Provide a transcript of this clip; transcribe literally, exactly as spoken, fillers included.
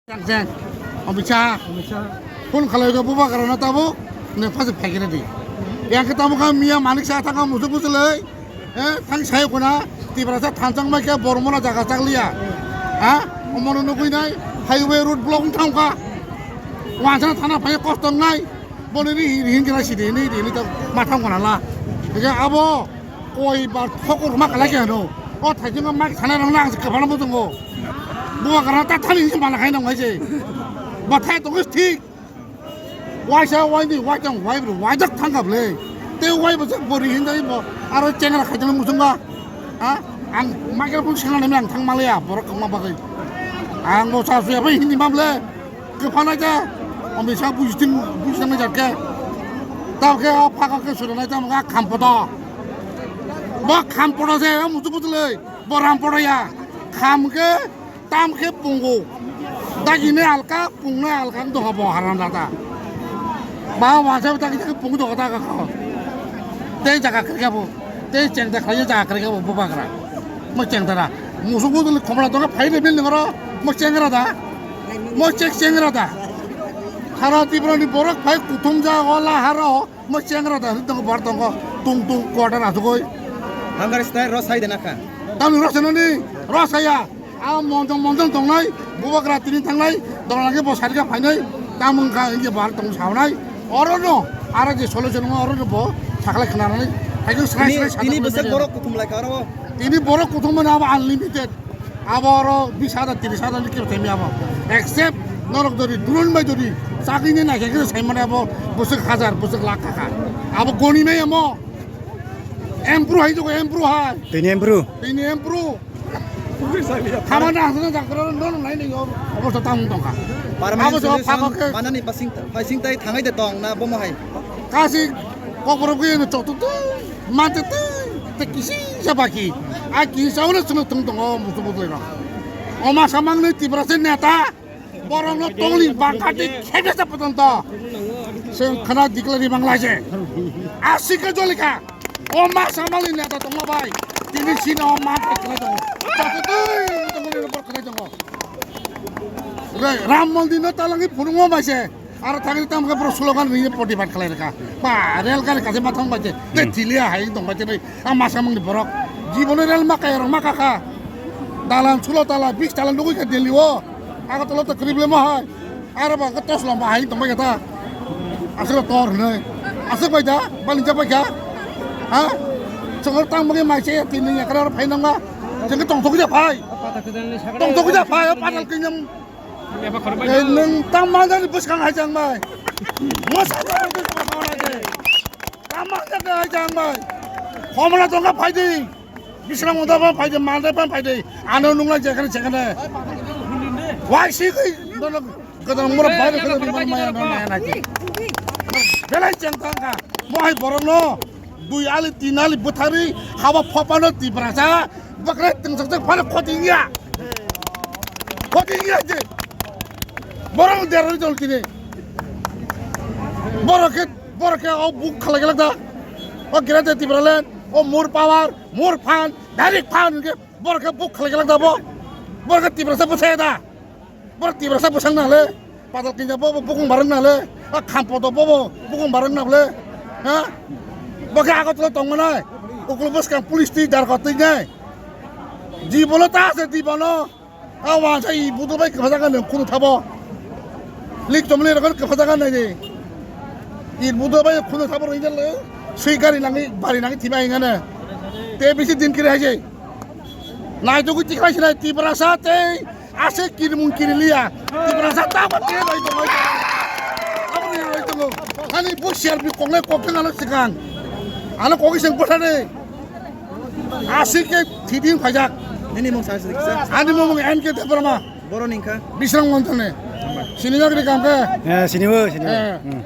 Jang jang. Omisa. Omisa. Phone khalai go bubagra na tabo. Ne phase phagire di. Yang ke tamo ka miya manik sa thang ka musu musu lei. Eh, thang sai ko na. Tiprasa thanchang mai ke bormona jaga chak liya. Ha? Omono nugui nai. Highway road block thang ka. Wansa thana phai kosto nai. Boni ri ri hin kira sidi ni di ni to mathang ko na la. Ege abo. Koi ba thokor ma kala ke no. O thai jing ma sana rang nang se khapana bo tongo. Bubagra ta thani se mana khai nang hai se. Ba thai tongo thik. Waisa waini waitang waibru waijak thangkha ble. Te waibo se bori hindai bo aro chengra khaitang muchungma. Ha? Ang microphone sengna nang thang malaya borok khangma bagwi. Ang bo sa suya bai hindi mamle. Kwphanai ta. Omisa bujiting bujiting jat khe. Tabkhe o phaka khe suranai tamo khampoto. Bo khampoto se muchung muchung le. Bo rampoto ya. Kham khe Tam khe pungo. Dagini alka, pungna alka wng tongkha bo haram dada. Ba wansa dagi dagi pung tongkha daga kha. Tei jaga khrikha bo. Tei chengda khlai jaga khrikha bo bubagra. Mo chengda ra. Musuk musuk khomla tongkha phai de bil nangro. Mo chengra da. Mo chek chengra da. Hara Tripura ni borok phai kuthum jaga o la haro. Mo chengra da hwtong bar tongkho tung tung quarter asugoi. Hangari style ro sai de nakha. Tamni ro sanani ro saya. A monjong monjong tongnai bubagra tini thangnai dongna khe bo sarika phainai tamung kha inge bar tong saunai. Oro no ara je solution no oro no bo saklai khnanani. Hai jeng srai Tini srai tini sajak bwswk nai. Borok kuthum lai kha oro. Tini borok kuthum mani abo unlimited. Abo oro bis hajar, tiris hajar ni kebo thaimi abo. Except norok jodi drone bai jodi chagini naikhe khe sai mane abo bwswk hajar, bwswk lakh taka. Abo goni nai amo. Empru hai jogo, empru hai. Tini empru. Tini empru. Hamana hasana jakra no no nai nai obosta tang tongkha. Permanent Abo jogo solution phago khe manani pasing, pasing tai thangai de tong na bomo hai. Kasi kokoro gwi no chotu tu. Mate tei, tei kisi sa baki. A kisa wala sunu tung tung o musu musu ino. Oma samang ni Tiprasa neta. Borok no tongli bangkati khebe sa patanto. Seng khana dikla di bangla se. Asik ke jolika. Oma samang ni neta tongma bai. Tini sini oma ke kena tong. Mate tei, tong ni bor kena tong. Ram Mondir no talangi phunung o bai se. Aro thangwi tamo khe borok slogan rwui protibad khlai rwkha. Ba, rel gari kaisa ma thang bai se. Tei Hmm. Thilia hai tong bai se, a masa mangni borok. Jibono rel ma kaya rok ma kakha. Dalan sulo tala, bis tala nugui kha Delhi o. Agartala to kwrwi ble ma hai. Aro ba khe tos lamba hai tong bai kha ta. Aswk tor hwnwi. Aswk bai da, bani ja bai kha. Ha? Chokor tang mani mai se, tini yakra phai nang ma. Jeng tong thok ja phai. Tong thok ja phai, patal kinyam. Ei, nwng tang manjani bwskang hai chang bai. Mosa jani bwskang hai chang bai. Tang manjani hai chang bai. Homla tongkha phaidi. Bisrang unda phan phaidi, mandai phan phaidi. Ano nungla jekhane jekhane. Wai si koi, nono gadang mura bai gadang mura maya maya nai. Belai cheng tangkha. Mohai borok no. Dui ali, tin ali bwtharwi haba phopano Tiprasa bwkhwrai tungsakjak phano khoti wngya. Khoti wngya je. Borok derarwi tong tini. Borok khe, borok khe o buk khalai glak da. O Greater Tipraland, o more power, more fund, direct fund hwnkhe borok khe buk khalai glak da bo. Borok khe Tiprasa bwsaya da. Borok Tiprasa bwsang nang le, patal kinja bobo bukung barang nang le, a khampoto bobo bukung barang nang le, ha? Bo khe Agartala tong manai, ukul bwskang police twi darkot twi nai. Jibono ta se jibono, a wansa i budol bai kwphajakha nwng khunu thabo. Lik chomli rokon kwphajakha nai di. I budol bai khunu thabo rwingjak le, swi gari nangwi, bari nangwi thima hingane. Te bisi din kiri hai se. Naitugwi tikhlai sinai Tiprasa tei ase kirimung kiriliya. Tiprasa tamo tei roi tongo. Aboni roi tongo. Ani bo C R P koknai koknai ano sikang. Ano kokiseng bwthani. Asik ke thiding phaijak. Nini mung sa se kisa? Ani mung N K Debbarma. Boroni wngkha? Bisrang Montane. Sinijak ri kam ke? Eh, sinibo, sinibo. Eh. Hmm.